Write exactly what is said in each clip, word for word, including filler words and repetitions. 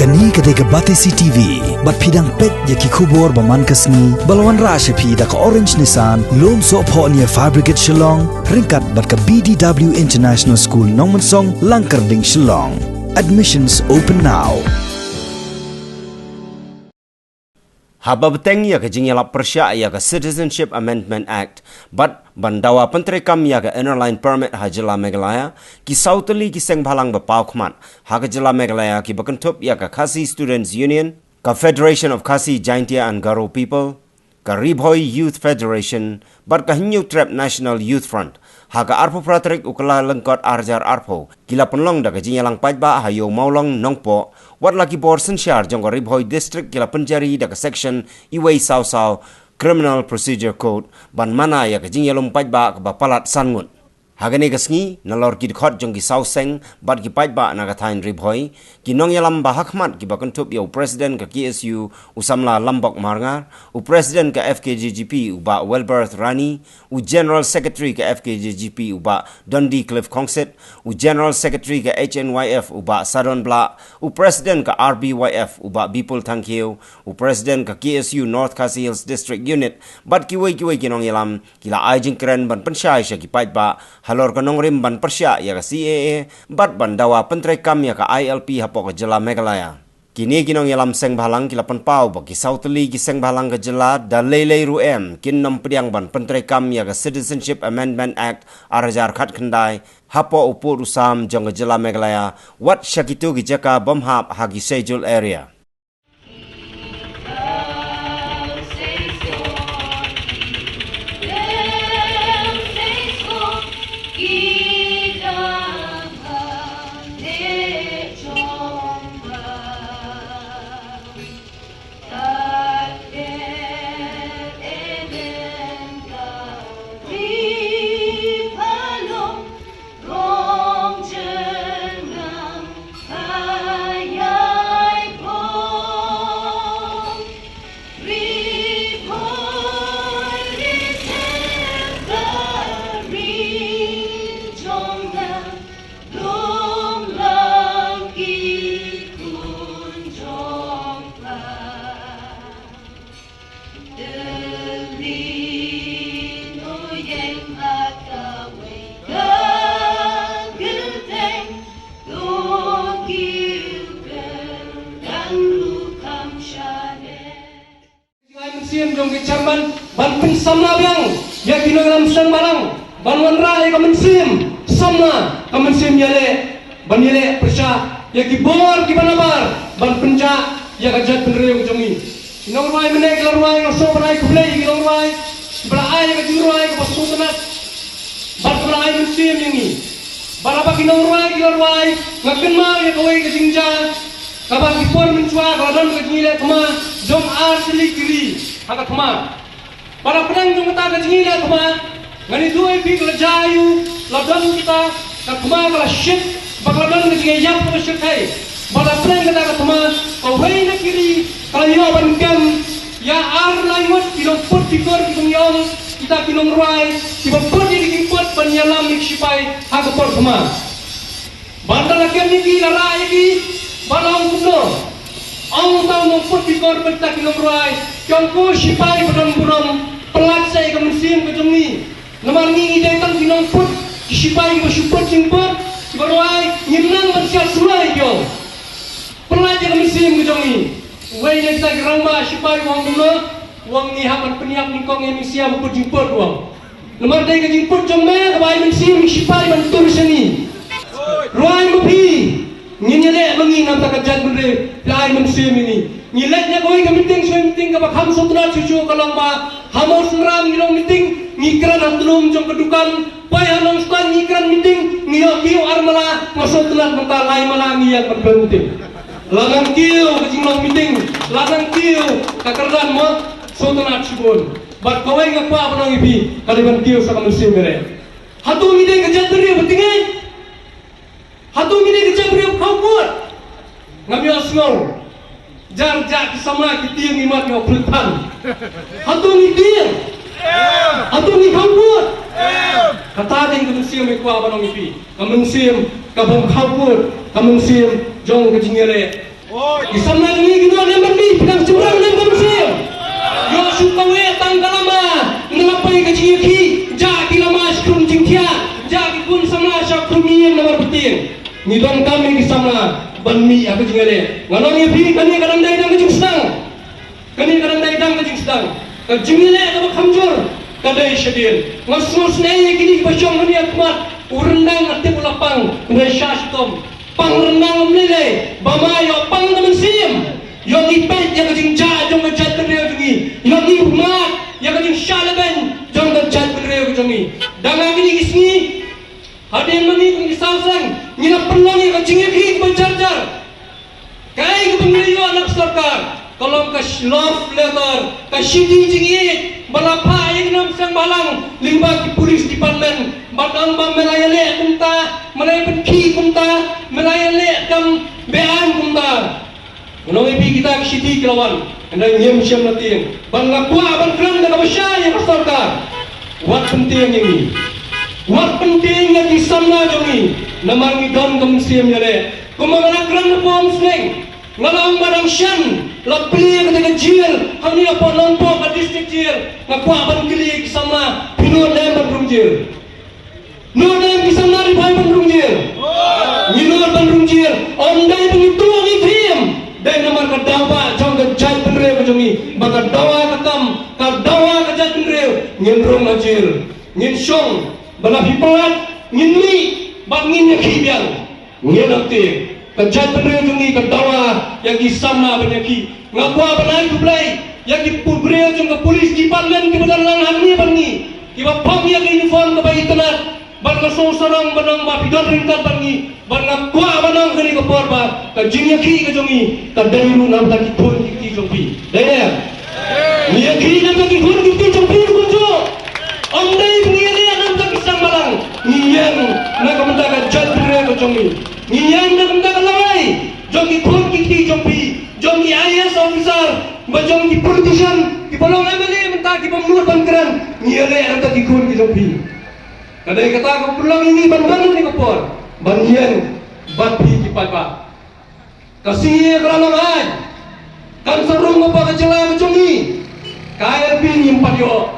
Kane ka dei ka Batesi T V, bad phi dang peit ïa ki khubor ba man ka sngi, ba la wanrah sha phi da ka Orange Nissan, Lumsohphoh near Fire Brigade Shillong, ryngkat bad ka B D W International School Nongmensong, Langkyrding, Shillong. Admissions open now. Haba bteng ïa ka jingïalap pyrshah ïa ka Citizenship Amendment Act, bad ban dawa pyntreikam ïa ka Inner Line Permit ha jylla Meghalaya, ki saw tylli ki seng bhalang ba paw khmat ha ka jylla Meghalaya, kiba kynthup ïa ka Khasi Students Union, ka Federation of Khasi, Jaintia and Garo People, ka Ri Bhoi Youth Federation, bad ka Hynñiewtrep National Youth Front, ha ka arphew phra tarik u Kyllalyngkot arhajar arphew, ki la pynlong da ka jingïalang paidbah ha Ïew Mawlong, Nongpoh, wat la ki bor synshar jong ka Ri Bhoi District ki la pynjari da ka Section uwei saw saw Criminal Procedure Code, ban mana ïa ka jingïalum paidbah kaba palat san ngut. Ha kane ka sngi, nalor ki dkhot jong ki saw seng bad ki paidbah na ka thaiñ Ri Bhoi, ki nongïalam ba ha khmat kiba kynthup ïa u President ka K S U, u samla Lambok Marngar, u President ka F K J G P, u Bah Welbert Rani, u General Secretary ka F K J G P, u Bah Dundee Cliff Khongsit, u General Secretary ka H N Y F, u Bah Sadon Blah, u President ka R B Y F, u Bah Bipul Thangkhiew, u President ka K S U North Khasi Hills District Unit, bad kiwei kiwei ki nongïalam, ki la ai jingkren ban pynshai sha ki paidbah halor ka nongrim ban pyrshah ïa ka C A A, bad ban dawa pyntreikam ïa ka I L P hapoh ka jylla Meghalaya. Kine ki nongïalam seng bhalang ki la pynpaw ba ki saw tylli ki seng bhalang ka jylla da lei lei ruh em kin nym pdiang ban pyntreikam ïa ka Citizenship Amendment Act arhajar khatkhyndai hapoh u pud u sam jong ka jylla Meghalaya, wat sha kito ki jaka bym hap ha ki Schedule Area. Ai mynsiem jong ki chairman ban pynsamla biang ïa ki nongïalam seng bhalang ban wanrah ïa ka mynsiem samla, ka mynsiem ïaleh, ban ïaleh pyrshah ïa ki bor kiba nabar ban pynjah ïa ka jaitbynriew ka jong ngi. Ki nongrwai mynne ki la rwai, nga sngewbha ban ai khublei ïa ki nongrwai kiba la ai ïa ka jingrwai kaba sngewtynnat bad kaba la ai mynsiem ïa ngi. Bad haba ki nongrwai ki la rwai, nga kynmaw ïa kawei ka jingjia kaba ki por mynshuwa ka la don ka jingïaleh thma jong ar tylli ki ri ha ka thma. Bad hapdeng jong kata ka jingïaleh thma, ngan ïathuh ïa phi, ka la jia aïu, la don kata ka thma ka la shit, bad ka la don ka jingïaid kaba shyrkhei. Bad hapdeng kata ka thma, kawei na ki ri ka la ïoh ban kem ïa ar lai ngut ki nongput pikor kiba ngi ong kita ki nongrwai kiba put ïa ki jingput ban ïalam ïa ki shipai ha ka por thma. Bad da la kem ïa ki, la rah ïa ki, bad la ong kumno? Ong uta u nongput pikor bad kita ki nongrwai, ki ong, ko shipai ba don burom, pyllait sa ïa ka mynsiem ka jong ngi. Namar ngi ngi dei tang ki nongput, ki shipai kiba shu put jingput, kiba rwai, ngim nang ban siat sulai, ki ong. Pyllait ïa ka mynsiem ka jong ngi. Uwei na kita ki rangbah shipai u ong kumno? U ong, ngi hap ban pynïap nyngkong ïa i mynsiem ba put jingput, u ong. Namar dei ka jingput jong me kaba ai mynsiem ïa ki shipai ban tur sha ngi. Rwai ma phi, ngin ïaleh ma ngi namar ka jaitbynriew phi la ai mynsiem ïa ngi. Ngi leit na kawei ka meeting, shuwa meeting kaba kham sngewtynnat shuh shuh ka long ba ha Mawsynram ngi long meeting, ngi kren ha tnum jong ka dukan, poi ha Nongstoiñ ngi kren meeting, ngi ïoh kiew ar mala, nga sngewtynnat mynta lai mala ngi ïeng ban kren meeting. La nang kiew ka jinglong meeting, la nang kiew ka kyrdan mo, sngewtynnat shibun. Bad kawei nga kwah ban ong ïa phi, ka dei ban kiew sa ka mynsiem ïaleh. Hato ngi dei ka jaitbynriew ba tyngeh? Hato ngi dei ka jaitbynriew ba khawkut? Ngam ïohsngew. Jar jar ki samla ki tieng, imat ïoh pynlong than. Hato ngi tieng? Hato ngi khawkut? Kata dei ka mynsiem nga kwah ban ong ïa phi. Ka mynsiem kabym khawkut, ka mynsiem jong ka jingïaleh. Ki samla jong ngi ki don em ban mih, phi dang shim rang ne em ka mynsiem? Ïoh shu kawei tang ka lama, ngi la poi ka jingïakhih, jah ki lama shi khun jingthiah, jah ki khun samla sha khun ïing namar ba tieng. Ngi donkam ïa ki samla ban mih ha ka jingïaleh. Nga ong ïa phi, kane ka dang dei tang ka jingsdang. Kane ka dang dei tang ka jingsdang. Ka jingïaleh kaba kham jur ka dei shadien. Nga sngewsynei ïa kine kiba shong hangne ha khmat. U ryndang nga tip u la pang, hynrei sha shitom. Pang ryndang ym lei lei, ba ma ïoh pang ka mynsiem. Ïoh ngi peit ïa ka jingjah jong ka jaitbynriew jong ngi. Ïoh ngi mad ïa ka jingshah leben jong ka jaitbynriew jong ngi. Dang ha kine ki sngi, hadien ma ngi kum ki saw seng, ngi la pynlong ïa ka jingïakhih kaba jar jar. Kaei kaba ngi la ïoh na ka sorkar? Ka long ka sh-, love letter, ka shithi jingïeit ba la phah ïa ki nongshong seng bhalang lyngba ki police department, ba ong ba me la ïaleh kumta, me la ïapynkhih kumta, me la ïaleh kam beaiñ kumta. Ngi ong ïa phi, kita ki shithi ki la wan, hynrei ngim shym la tieng. Bad nga kwah ban kren da kaba shai ïa ka sorkar. Wat pyntieng ïa ngi. Wat pyntieng ïa ki samla jong ngi. Namar ngi don ka mynsiem ïaleh. Kumba nga la kren hapoh umsneng, nga la ong ba dang shen la plie kata ka jail hangne hapoh Nongpoh, ka district jail. Nga kwah ban kylli ïa ki samla, phi nud ne em ban rung jail? Nud ne em ki samla Ri Bhoi ban rung jail? Ngi nud ban rung jail. Ym dei ba ngi tuh ngi thiem. Dei namar ka dawa jong ka jaitbynriew ka jong ngi, ba ka dawa ka kam, ka dawa ka jaitbynriew, ngin rung ha jail. Ngin shong ba la phi palat ngin mih bad ngin ïakhih biang. Ngin ym tieng. Ka jaitbynriew jong ngi ka dawa ïa ki samla ban ïakhih. Nga kwah ban ai khublei ïa ki pu-, briew jong ka police department kiba don lang hangne bad ngi, kiba phong ïa ka uniform kaba itynnad. Bad nga sngewsarong ban ong ba phi don ryngkat bad ngi. Bad nga kwah ban ong kane ka por ba ka jingïakhih ka jong ngi ka dei ruh na bynta ki khun ki kti jong phi. Dei ne em? Ngi ïakhih na bynta ki khun ki kti jong phi ruh kumjuh. Ym dei ba ngi ïaleh na bynta ki seng bhalang. Ngi ïeng na ka bynta ka jaitbynriew ka jong ngi. Ngi ïeng na ka bynta ka lawei jong ki khun ki kti jong phi, jong ki I A S officer, ba jong ki politician kiba long M L A mynta kiba mut ban kren. Ngi ïaleh na bynta ki khun ki jong phi. Ka dei kata ka pynlong ïa ngi ban don ha kane ka por ban ïeng bad phi ki paidbah. Ka C A A ka la long aiñ, kan sa rung hapoh ka jylla ka jong ngi. Ka I L P ngim pat ïoh.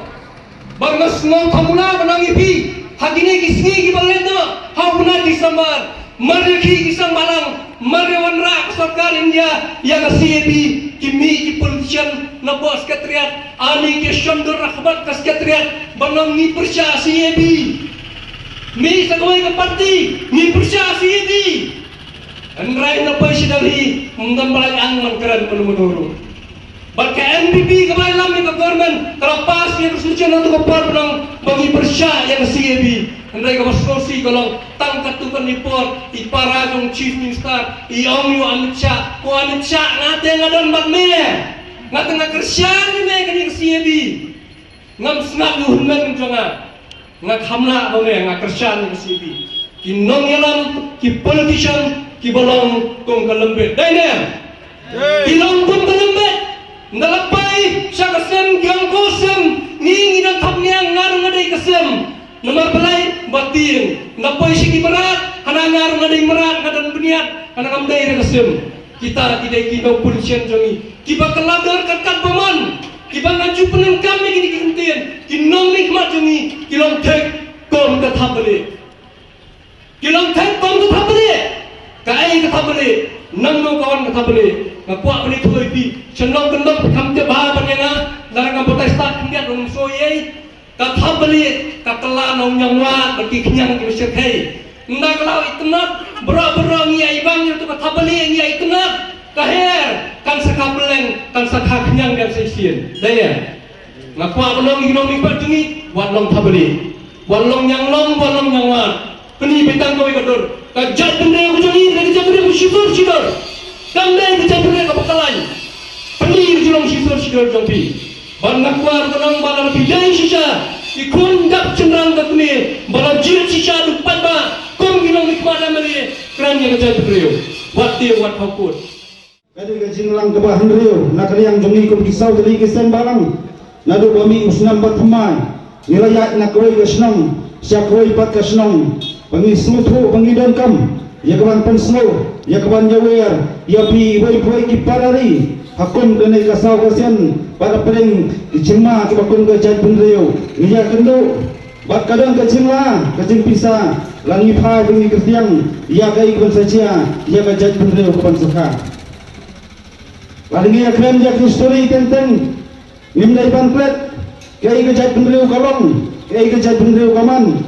Bad nga sngewthuh mula ban ong ïa phi, ha kine ki sngi kiba leit noh, ha u bnai December, mar ïakhih ki seng bhalang, mar ïa wanrah ka sorkar India ïa ka C A B, ki mih ki politician napoh secretariat, ani ki shon dur na khmat ka secretariat ban ong ngi pyrshah C A B. Mih sa kawei ka party, ngi pyrshah C A B. Hynrei na poi sha Delhi, ym don ba la ïa ang ban kren mano mano ruh. Bad ka N P P kaba ïalam ïa ka government ka la pass ïa ka resolution ha kato ka por ba long ba ngi pyrshah ïa ka C A B. Hynrei kaba sngewsih ka long tang katto katne por i para jong Chief Minister i ong ïa u Amit Shah, ko Amit Shah, nga te nga don bad me. Nga te nga kyrshan ïa me kane ka C A B. Ngam sngap ïa u hynmen jong nga. Nga kham lah ba me, nga kyrshan ïa ka C A B. Ki nongïalam, ki politician kiba long kum ka lembit. Dei ne? Ki long kum ka lembit. Nda la poi sha ka sim, ki ong ko sim, ngi ngi dang thap niang, nga ruh nga dei ka sim. Namar balei? Ba tieng. Nda poi sha ki mrad, hana nga ruh nga dei mrad, nga don bniat, hana ngam dei re ka sim. Kita ki dei ki nong politician jong ngi kiba kylla dur kat kat ba mon, kiba ngan ju pyndonkam ïa kine ki kyntien. Ki nongmihkhmat jong ngi ki long thik kum ka thapbalieh. Ki long thik kum ka thapbalieh. Kaei ka thapbalieh? Nangno ka wan ka thapbalieh? Nga kwah ban ïathuh ïa phi, sha nongkyndong phi kham tip bha ban ïa nga, lada nga batai stad khyndiat ngam sngewthuh ei. Ka thapbalieh ka kylla na u ñiangwad bad ki khñiang kiba shyrkhei. Ynda ka la itynnad, baroh baroh ngi ïa ibang ïa ka thapbalieh ngi ïa itynnad. Ka her kan sa kha pylleng, kan sa kha khñiang, kan sa shisien. Dei ïa. Nga kwah ban ong ïa ki nongmihkhmat jong ngi, wat long thapbalieh, wat long ñianglong, wat long ñiangwad. Pyni beit tang kawei ka dur. Ka jaitbynriew ka jong ngi ka dei ka jaitbynriew kaba shisur shisur. Kam dei ka jaitbynriew kaba khlaiñ. Pyni ka jinglong shisur shisur jong phi. Bad nga kwah ban ong ba lada phi dei shisha ki khun dap shynrang ka kmie ba la jied shisha da u paidbah kum ki nongmihkhmat M L A, kren ïa ka jaitbynriew. Wat tieng, wat khawkut. Ka dei ka jingïalang kaba hynriew na ka liang jong ngi kum ki saw tylli ki seng bhalang. Naduh ba mih u snem ba thymmai, ngi la ïaid na kawei ka shnong sha kawei pat ka shnong, ba ngi sngewthuh, ba ngi donkam ïa ka ban pynsngew ïa kaban ïawer ïa phi iwei pa iwei ki para ri ha kum kane ka saw ka sien, bad hapdeng ki jingma kiba kum ka jaitbynriew ngi ïakynduh. Bad ka don ka jingla, ka jingpisa, la ngi phai ba ngi kyrtiang ïa kaei kaban sa jia ïa ka jaitbynriew kaban sa kha. Lada ngi ïakren ïa ka histori teng teng, ngim dei ban klet kaei ka jaitbynriew ka long, kaei ka jaitbynriew ka man.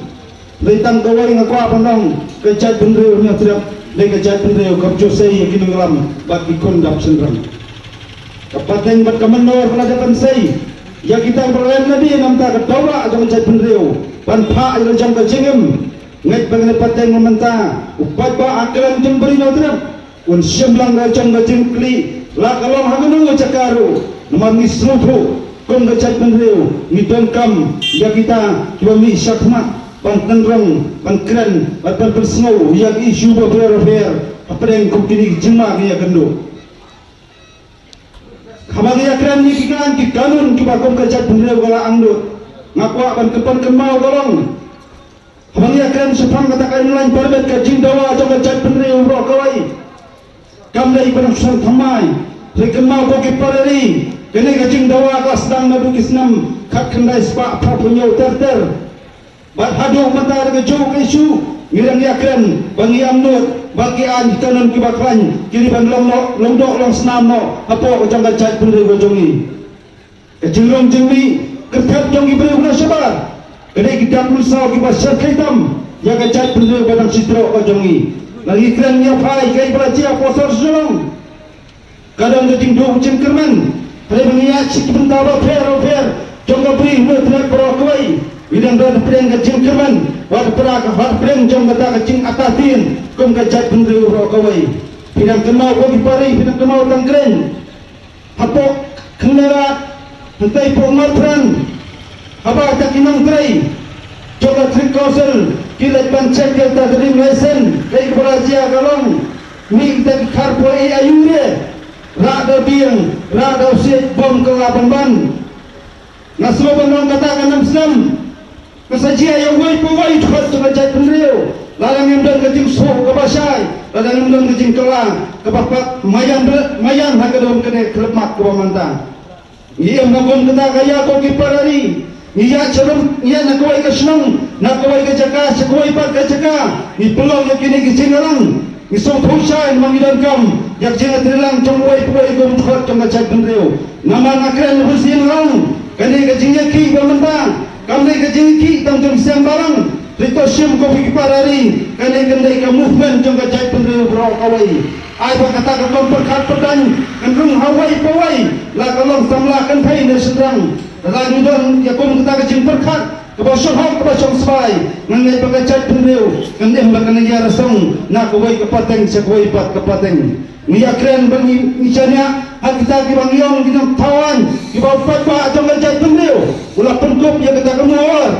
Dei tang kawei nga kwah ban ong, ka jaitbynriew Hynñiewtrep dei ka jaitbynriew kaba ju sei ïa ki nongïalam bad ki khun dap shynrang. Ka pateng bad ka mynnor ba la dep ban sei ïa kita ba la leh nadien, namar ka dawa jong ka jaitbynriew ban phah ïa la jong ka jingim. Ngeit ba kane ka pateng mynta u paidbah ha kylleng jong ka ri Hynñiewtrep un shim lang la jong ka jingkylli, la ka long ha kano ka jaka ruh, namar ngi sngewthuh kum ka jaitbynriew ngi donkam ïa kita kiba mih shakhmat ban tynrong, ban kren, ban, ban pynsngew ïa ki issue bapher bapher hapdeng kum kine ki jingma ngi ïakynduh. Haba ngi ïakren ïa ki kan, ki kanun kiba kum ka jaitbynriew ka la angnud, nga kwah ban kynmaw ka long, haba ngi ïakren shaphang kata ka inline permit, ka jingdawa jong ka jaitbynriew baroh kawei kam dei ba dang sngewthuh thymmai. Hynrei kynmaw ko ki para ri, kane ka jingdawa ka la sdang naduh ki snem khatkhyndai spah phra phew hynñiew ter ter. Bad haduh mynta da kajuh ka issue ngi dang ïakren ba ngi angnud, ba ki aiñ ki kanun kiba khlaiñ ki dei ban long noh, long doh long snam noh hapoh ka jong ka jaitbynriew ka jong ngi. Ka jingrung jingmih kyrteng jong ki briew na shabar, ka dei ki dak mynsaw kiba shyrkhei tam ïa ka jaitbynriew ba dang shitroh ka jong ngi. La ngi kren ïa phai kaei ba la jia ha Pyrshah Shillong, ka don ka jingduh jingkyrmen. Hynrei ba ngi ïaid sha ki bynta bapher bapher jong ka Ri Hynñiewtrep baroh kawei, ngi dang don hapdeng ka jingkyrmen, wat hapdeng, wat hapdeng jong kata ka jingartatien kum ka jaitbynriew baroh kawei. Phi dang kynmaw ko ki para ri, phi dang kynmaw tang kren hapoh Khyndairad, hangtei hapoh Marpyrshah, haba kita ki nongtrei jong ka District Council ki leit ban check ïa kita ki driving license, kaei kaba la jia ka long, mih kita ki kharpoi aïu re, rah da u dieng, rah da u siej, bym kylla ban ban. Nga sngew ban ong kata kan ym snem. Ka sa jia ïa uwei pa uwei u dkhot jong ka jaitbynriew. Lada ngim don ka jingsuk kaba shai, lada ngim don ka jingkylla kaba pat, maïan, maïan ha ka dum kane ka khyllipmat kaba mynta. Ngi im na kum kata ka ïa ko ki para ri. Ngi ïaid sharum, ngi ïaid na kawei ka shnong, na kawei ka jaka sha kawei pat ka jaka, ngi pynlong ïa kine ki jingïalang. Ngi sngewthuh shai namar ngi donkam ïa ka jingïatreilang jong uwei pa uwei kum u dkhot jong ka jaitbynriew. Namar nga kren na bynta sien nga ong, kane ka jingïakhih ba mynta kam dei ka jingïakhih tang jong ki seng balang. Hynrei to shim ko ki para ri, kane kan dei ka movement jong ka jaitbynriew baroh kawei. Ai ba kata ka kam pyrkhat pyrdan kan rung ha uwei pa uwei, la ka long samla kynthei ne shynrang. Lada ngi don ïa kum kata ka jingpyrkhat kaba shong hok kaba shong sbai, nga ngeit ba ka jaitbynriew kan im ba kan ïa rasong na kawei ka pateng sha kawei pat ka pateng. Ngi ïakren ba ngi, ngi shaniah ha kita kiba ngi ong ki nongthaw aiñ, kiba u paidbah jong ka jaitbynriew u la pynkup ïa kata ka mawar.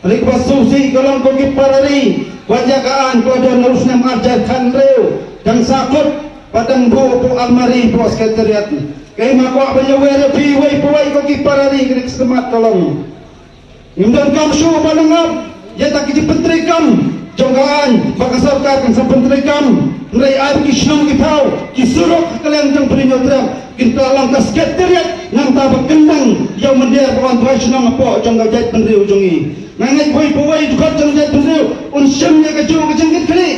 Hynrei kaba sngewsih ka long ko ki para ri, wat ïa ka aiñ ka la don na u snem ar hajar khathynriew, dang sah kut, bad dang buh hapoh almari hapoh Secretariat. Kaei nga kwah ban ïawer ïa phi uwei pa uwei ko ki para ri, ka dei ka sngewmat ka long, ngim donkam shuh ban ap ïa kita ki jingpyntreikam jong ka aiñ ba ka sorkar kan sa pyntreikam. Hynrei ai ba ki shnong ki thaw, ki surok ha kylleng jong ka Ri Hynñiewtrep kin sa long ka Secretariat, nangta ba kyndang ïa u mynder ba wan duwai shnong hapoh jong ka jaitbynriew jong ngi. Nga ngeit uwei pa uwei u dkhot jong ka jaitbynriew un shim ïa kajuh ka jingkitkhlieh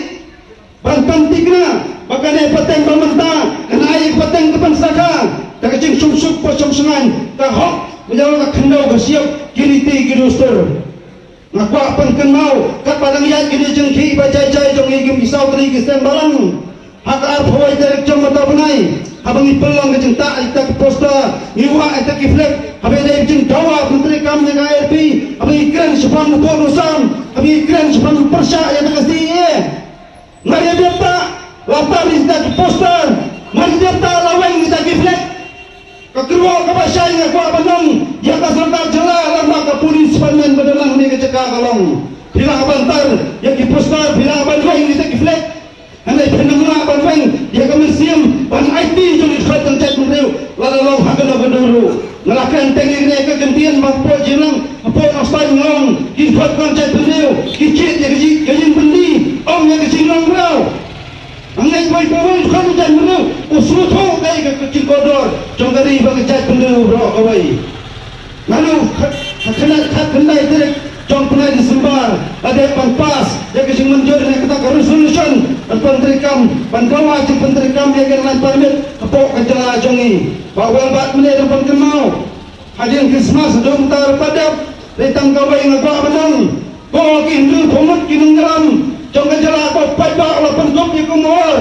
ban pynthikna ba kane ka pateng ba mynta kan ai ïa ka pateng ka pynshakha da ka jingshongshit ba shongshngaiñ, ka hok ba ïa ka khyndew ka shyiap, ki riti ki dustur. Nga kwah pynkynmaw katba dang ïaid kine ki jingkhih ba jai jai jong ngi ki saw tylli ki seng balang. Ha ka arphew wei tarik jong mynta u bnai, haba ngi pynlong ka jingtah ïa kita ki poster, ngi wah ïa kita ki flag, haba ïadei bad ka jingdawa pyntreikam ïa ka I L P, haba ngi kren shaphang u bor u sam, haba ngi kren shaphang pyrshah ïa ka C A A. Mar ïa dep ta, la tar ïa kita ki poster, mar ïa dep ta, la weng ïa kita ki flag. Ka kyrwoh kaba shai nga kwah ban ong ïa ka sorkar jylla lem bad ka police department ba don lang ha kane ka jaka ka long, phi lah ban tar ïa ki poster, phi lah ban weng ïa kita ki flag. Hynrei phin ym lah ban weng ïa ka mynsiem ban aiti jong ki dkhot jong ka jaitbynriew, lada long ha kano kano ruh. Nga la kren teng ïa kane ka kyntien ba hapoh Jinglong, hapoh Nongstoiñ, nga ong ki dkhot jong ka jaitbynriew ki jied ïa ka jing, ka jingbyndi, ym ïa ka jinglong mraw. Nga ngeit uwei baroh kawei. Naduh khat, khat, khatkhyndai tarik jong u bnai December la dep ban pass ïa ka jingmynjur ïa kata ka resolution ban pyntreikam, ban dawa jingpyntreikam ïa ka line permit hapoh ka jylla jong ngi. Bad wat mynne ruh ban kynmaw, hadien Christmas haduh mynta ruh pat dep, dei tang kawei nga kwah ban ong, ko ki Hindu, ko mut ki nongïalam jong ka jylla, ko paidbah, la pynkup ïa ka umor.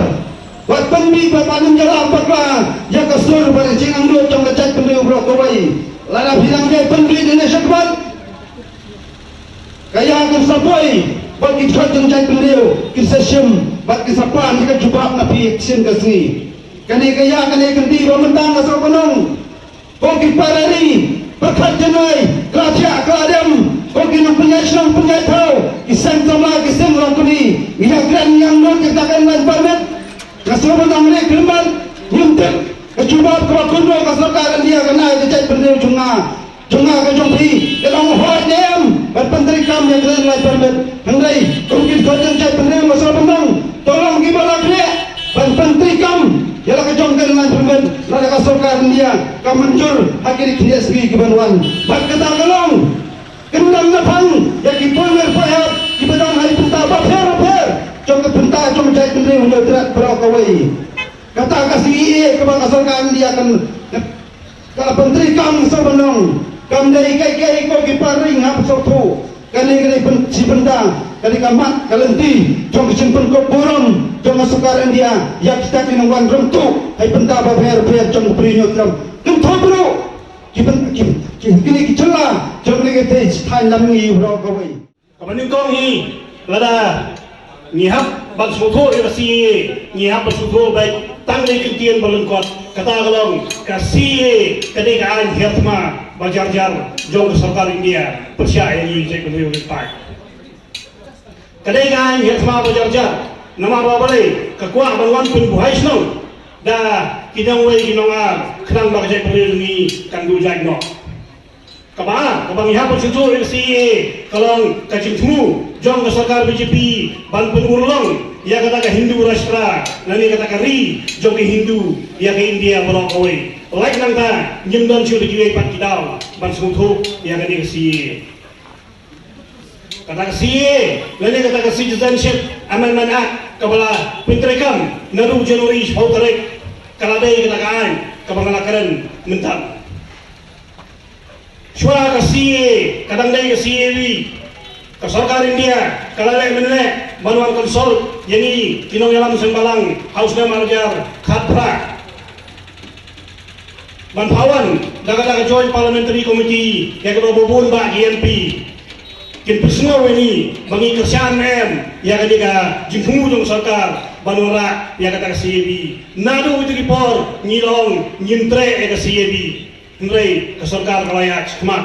Wat pynmih ba ka nym jylla bakla ïa ka sur bad ka jingangnud jong ka jaitbynriew baroh kawei. Lada phi nang dei pynmih, dei na shakhmat, ka ïa kan sa poi bad ki khot jong jaitbynriew kin sa shim bad kin sa pan ïa ka jubab na phi shisien ka sngi. Kane ka ïa, kane ka dei ba mynta nga sa ban ong, ko ki para ri, pyrkhat janai, kla thiah kla dem, ko ki nongpynïaid shnong pynïaid thaw, ki seng samla, ki seng longkmie, ngi ïa kren, ngi ïa angnud ïa kata ka line permit. Nga sngewbha ban ong, ne khlem bad ngim tip ka jubab kaba kumno ka sorkar India kan ai ka jaitbynriew jong nga, jong nga ka jong phi, ka long hooid ne em ban pyntreikam ïa ka line permit. Hynrei kum ki khot jong jaitbynriew, nga sngewbha ban ong, to long kiba la khleh ban pyntreikam ïa la ka jong ka line permit lada ka sorkar India ka mynjur ha kine ki sngi kiban wan. Bad kata ka long kyndang naphang ïa ki pawnir pahep kiba don ha ki bynta bapher bapher jong ka bynta jong jaitbynriew Hynñiewtrep baroh kawei. Kata ka C A A kaba ka sorkar India kan, ka la pyntreikam, sa ban ong, kam dei kaei kaei, ko ki para ri, hap sngewthuh. Kane ka dei pyn-, shi bynta, ka dei ka mat ka lynti jong ka jingpynkup burom jong ka sorkar India ïa kita ki nongwan rem tuh ha ki bynta bapher bapher jong ka ri Hynñiewtrep. Kynthup ruh ki byn-, ki, ki, kine ki jylla jong kine ki thaiñ lam ngi baroh kawei. Kaba nyngkong hi, lada ngi hap ban sngewthuh ïa ka C A A, ngi hap ban sngewthuh beit tang ïa ki ktien ba lyngkot. Kata ka long, ka C A A ka dei ka aiñ hiar thma ba jar jar jong ka sorkar India pyrshah ïa ngi, jaitbynriew ryngkat. Ka dei ka aiñ hiar thma ba jar jar, namar ba balei ka kwah ban wan pynbuhai shnong da ki nongwei ki nongar khnang ba ka jaitbynriew jong ngi kan duh jait noh. Kaba ar, kaba ngi hap ban sngewthuh ïa ka C A A, ka long ka jingthmu jong ka sorkar B J P ban pynurlong ïa kata ka Hindu Rashtra, lane kata ka ri jong ki Hindu ïa ka India baroh kawei. Lait nangta ngim don shuh da kiwei pat ki daw ban sngewthuh ïa kane ka C A A. Kata ka C A A lane kata ka Citizenship Amendment Act kaba la pyntreikam naduh January shiphew tarik, ka la dei kata ka aiñ kaba nga la kren mynta. Shuwa ka C A A, ka dang dei ka C A B, ka sorkar India ka la leh mynleh ban wan consult ïa ngi ki nongïalam seng balang ha u snem ar hajar khatphra. Ban phah wan da kata ka Joint Parliamentary Committee ïa kaba bun bah ki M P kin pynsngew ïa ngi ba ngi kyrshan ne em ïa kane ka jingthmu jong ka sorkar ban wanrah ïa kata ka C A B. Naduh ïa kita ki por ngi la ong ngim treh ïa ka C A B. Hynrei ka sorkar ka la ïaid shakhmat.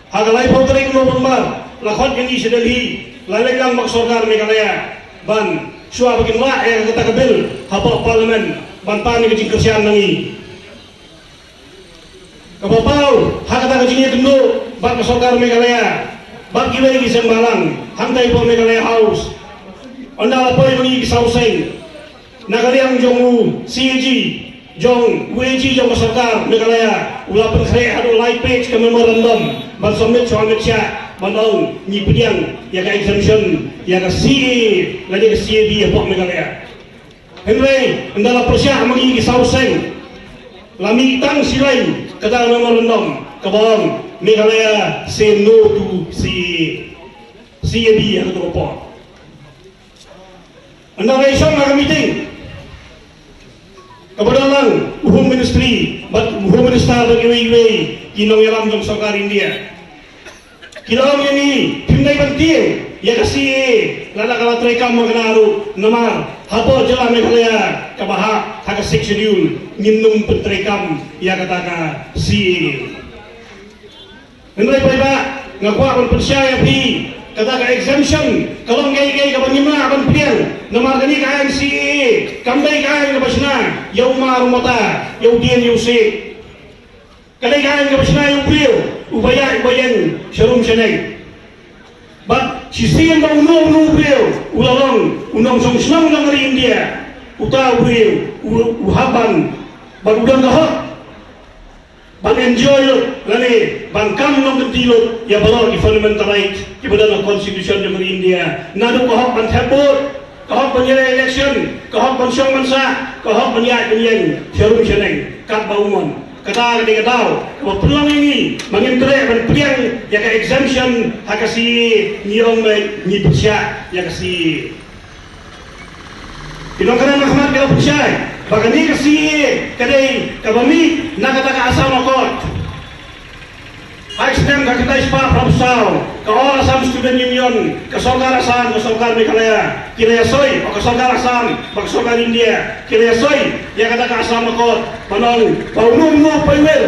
Ha ka laiphew tarik November la khot ïa ngi sha Delhi, la leit lang bad ka sorkar Meghalaya ban shuwa ba kin rah ïa kata ka bill hapoh Parliament ban pan ïa ka jingkyrshan na ngi. Kaba paw ha kata ka jingïakynduh bad ka sorkar Meghalaya bad kiwei ki seng balang hangtai hapoh Meghalaya House. Ynda la poi ma ngi ki saw seng na ka liang jong u C A G, jong u A G jong ka sorkar Meghalaya, u la pynkhreh haduh lai page ka memorandum ban submit sha u Amit Shah ban ong ngi pdiang ïa ka exemption ïa ka C A A lane ka C A B hapoh Meghalaya. Hynrei ynda la pyrshah ma ngi ki saw seng, la mih tang shi lain kata ka memorandum kaba ong Meghalaya say no to C A A, C A B ha kato ka por. Ynda la ïashong ha ka meeting kaba don lang u Home Ministry bad u Home Minister bad kiwei kiwei ki nongïalam jong sorkar India, ki la ong ïa ngi phim dei ban tieng ïa ka C A A lada ka la treikam ma kane ruh, namar hapoh jylla Meghalaya kaba hap ha ka Sixth Schedule ngin ym pyntreikam ïa kata ka C A A. Hynrei paidbah, nga kwah ban pynshai ïa phi, kata ka exemption ka long kaei kaei kaba ngim lah ban pdiang, namar kane ka aiñ C A A kam dei ka aiñ kaba shna ïa u mar u mata, ïa u dien ïa u siej. Ka dei ka aiñ kaba shna ïa u briew uba ïaid uba ïeng sharum shaneng. Bad shisien ba uno uno u briew u la long u nongshong shnong jong ka ri India, uta u briew u, u hap ban, bad u don ka hok Ban enjoy lut lane ban kam nongkynti lut ïa baroh ki fundamental right kiba don ha constitution jong ka ri India. Naduh ka hok ban thep vote, ka hok ban ïaleh election, ka hok ban shong ban sah, ka hok ban ïaid ban ïeng sharum shaneng katba u mon. Kata ka dei ka daw kaba pynlong ïa ngi ba ngim treh ban pdiang ïa ka exemption ha ka C A A. Ngi ong ba ngi pyrshah ïa ka C A A. Ki nongkren na khmat ki la pynshai ba kane ka C A A ka dei kaba mih na kata ka Assam Accord. Ha ka snem khatkhyndai spah phra phew saw, ka All Assam Student Union, ka sorkar Assam, ka sorkar Meghalaya, ki la ïasoi, ka sorkar Assam bad ka sorkar India ki la ïasoi ïa kata ka Assam Accord, ban ong ba uno uno uwei uwei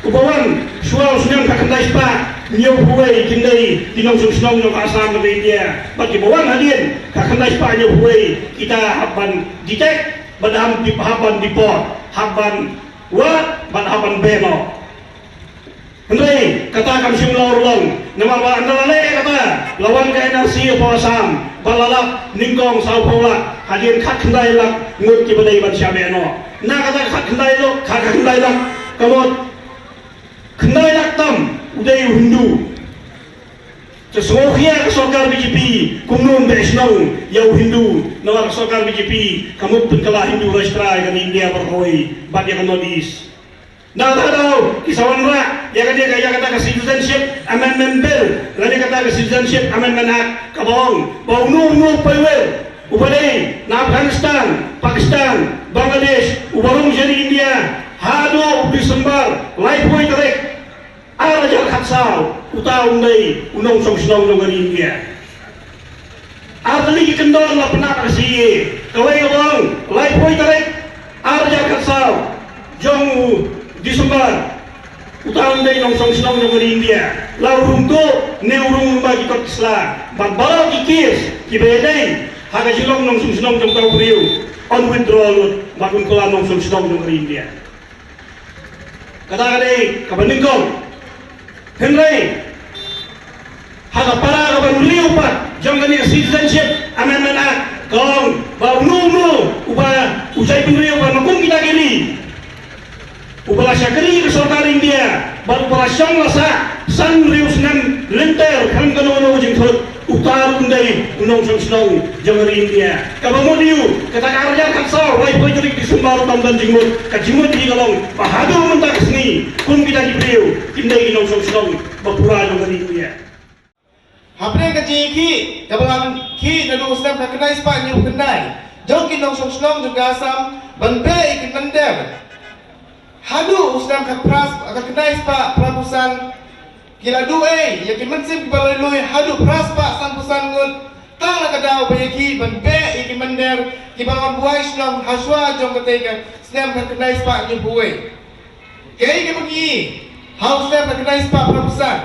uba wan shuwa u snem khatkhyndai spah hynñiew phew wei kin dei ki nongshong shnong jong ka Assam bad ka India. Bad kiba wan hadien khatkhyndai spah hynñiew phew wei kita hap ban detect, bad hap ban dep-, hap ban deport, hap ban wad, bad hap ban ban noh. Hynrei kata kam shym la urlong, namar ba ynda la leh kata la wan ka N R C hapoh Assam bad la lap nyngkong saw phew lak hadien khatkhyndai lak ngut kiba dei ban shah beh noh. Na kata khatkhyndai lak, khatkhyndai lak ka mut khyndai lak tam u dei u Hindu. Te sngewkhia ka sorkar B J P kumno ban beh shnong ïa u Hindu, namar ka sorkar B J P ka mut pynkylla Hindu Rashtra ïa ka India baroh kawei bad ïa ka North East. Na kata daw ki sa wanrah ïa kata ka, ïa kata ka Citizenship Amendment Bill lane kata ka Citizenship Amendment Act kaba ong ba uno uno uwei uwei uba dei na Afghanistan, Pakistan, Bangladesh uba rung sha ri India haduh u December laiphew tarik ar hajar khatsaw, uta un dei u nongshong shnong jong ka ri India. Ar tylli ki kyndon la pynap ha ka C A A. Kawei ka ong laiphew tarik ar hajar khatsaw jong u December, uta un dei nongshong shnong jong ka ri India. La u rung tuh ne u rung lyngba ki kot ki sla, bad baroh ki case kiba ïadei ha ka jinglong nongshong shnong jong uta u briew yn withdraw lut bad un kylla nongshong shnong jong ka ri India. Kata ka dei kaba nyngkong. Hynrei ha ka para kaba hynriew pat jong kane ka Citizenship Amendment Act ka ong ba uno uno uba u jaitbynriew ba na kum kita ki ri uba la shakri ka sorkar India bad uba la shong la sah san hynriew snem lynter khlem kano kano ka jingthut, uta ruh un dei u nongshong shnong jong ka ri India. Kaba mut ïa u, kata ka ar hajar khatsaw laiphew tarik December ruh kam don jingmut. Ka jingmut ïa ka long ba haduh mynta ka sngi kum kita ki briew kin dei ki nongshong shnong ba pura jong ka ri India. Hapdeng ka jingïakhih kaba la khih naduh u snem khatkhyndai spah hynñiewphew khyndai jong ki nongshong shnong jong ka Assam ban beh ïa ki mynder, haduh u snem khatphra, khatkhyndai spah phraphew san, ki la duh ei ïa ki mynsiem kiba lui lui haduh phra spah sanphew san ngut. Tang la ka daw ba ïakhih ban beh ïa ki mynder kiba la wan buhai shnong ha shuwa jong katei ka snem khatkhyndai spah hynñiewphew wei. Kaei kaba ngi ïohi ha u snem khatkhyndai spah phraphew san,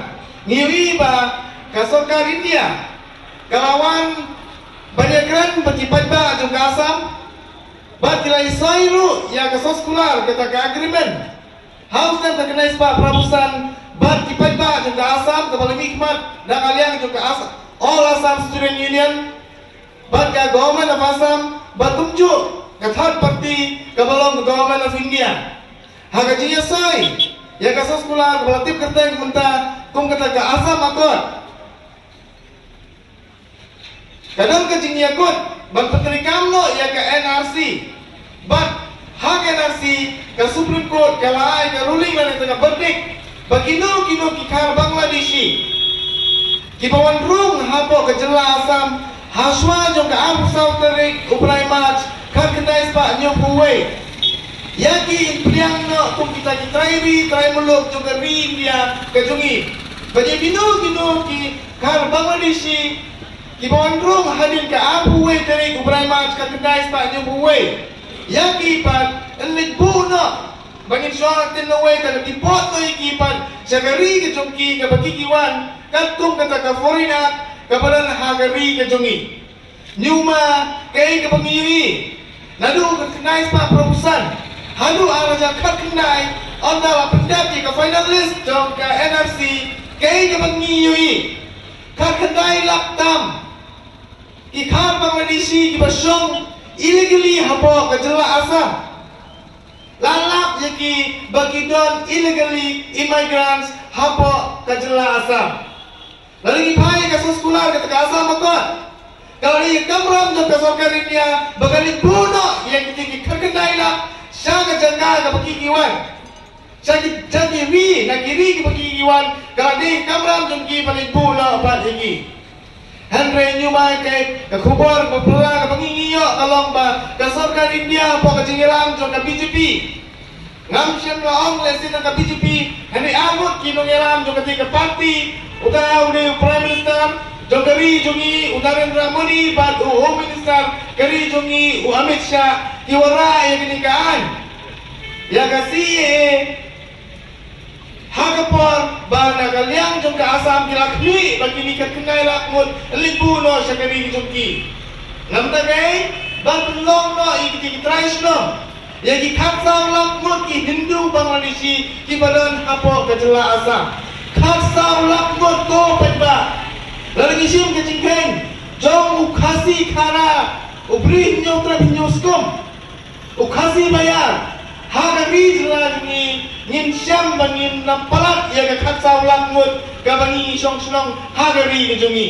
ngi ïohi ba ka sorkar India ka la wan ban ïakren bad ki paidbah jong ka Assam. Bad ki la ïasoi ruh ïa ka soskular, kata ka agreement. Ha u snem khatkhyndai spah phraphew san bad ki paidbah jong ka Assam kaba la mihkhmat na ka liang jong ka As-, All Assam Student Union bad ka Government of Assam bad kumjuh ka third party kaba long ka Government of India. Ha ka jingïasoi ïa ka soskular kaba la tip kyrteng mynta kum kata ka Assam Accord. Ka don ka jingïakut ban pyntreikam noh ïa ka N R C. Bad ha ka N R C ka Supreme Court ka la ai ka ruling lane ka verdict ba kino kino ki khar Bangladeshi kiba wan rung hapoh ka jylla Assam ha shuwa jong ka arphew saw tarik u bnai March khatkhyndai spah hynñiewphew wei, ïa ki yn pdiang noh kum kita ki trai ri trai muluk jong ka ri India ka jong ngi. Bad ïa kino kino ki khar Bangladeshi kiba wan rung hadien ka arphew wei tarik u bnai March khatkhyndai spah hynñiewphew wei, ïa ki pat yn leit buh noh ba ngin shu ktien noh wei, kan deport noh ïa ki pat sha ka ri ka jong ki kaba ki ki wan katkum kata ka Foreign Act kaba don ha ka ri ka jong ngi. Ngi ïohi ma kaei kaba ngi ïohi. Naduh khatkhyndai spah phraphew san haduh ar hajar khatkhyndai, ynda la pyndep ïa ka final list jong ka N R C, kaei kaba ngi ïohi. Khatkhyndai lak tam ki khar Bangladeshi kiba shong illegally hapoh ka jylla Assam. La lap ïa ki ba ki don illegally immigrants hapoh ka jylla Assam. Lada ngi phai ka soskular kata ka Assam Accord, ka la dei ka kamram jong ka sorkar India ba kan leit buh noh ïa kiti ki khatkhyndai lak sha ka jaka kaba ki ki wan. Sha ki, sha ki ri, na ki ri kiba ki ki wan, ka la dei ka kamram jong ki ban leit buh noh pat ïa ki. Hynrei hynñiew mai kei, ka khubor ba phylla kaba ngi ngi ïoh ka long ba ka sorkar India hapoh ka jingïalam jong ka B J P Ngam shym la ong lehse na ka B J P, hynrei arngut ki nongïalam jong kata ka party, uta u dei u Prime Minister jong ka ri jong ngi, u Narendra Modi, bad u Home Minister ka ri jong ngi, u Amit Shah, ki wanrah ïa kane ka aiñ, ïa ka C A A, ha ka por ba na ka liang jong ka Assam ki la khmih ba kine ki khyndai lak ngut leit buh noh sha ka ri jong ki. Namar kata, ban pynlong noh ïa kiti ki trai shnong, ïa ki khatsaw lak ngut ki Hindu Bangladeshi kiba don hapoh ka jylla Assam. Khatsaw lak ngut, ko paidbah. Lada ngi shim ka jingkheiñ jong u Khasi Khara, u Bri Hynñiewtrep Hynñiewskum, u Khasi Baïar, ha ka ri jylla jong ngi, ngin shem ba ngin ym palat ïa ka khatsaw lak ngut kaba ngi shong shnong ha ka ri ka jong ngi.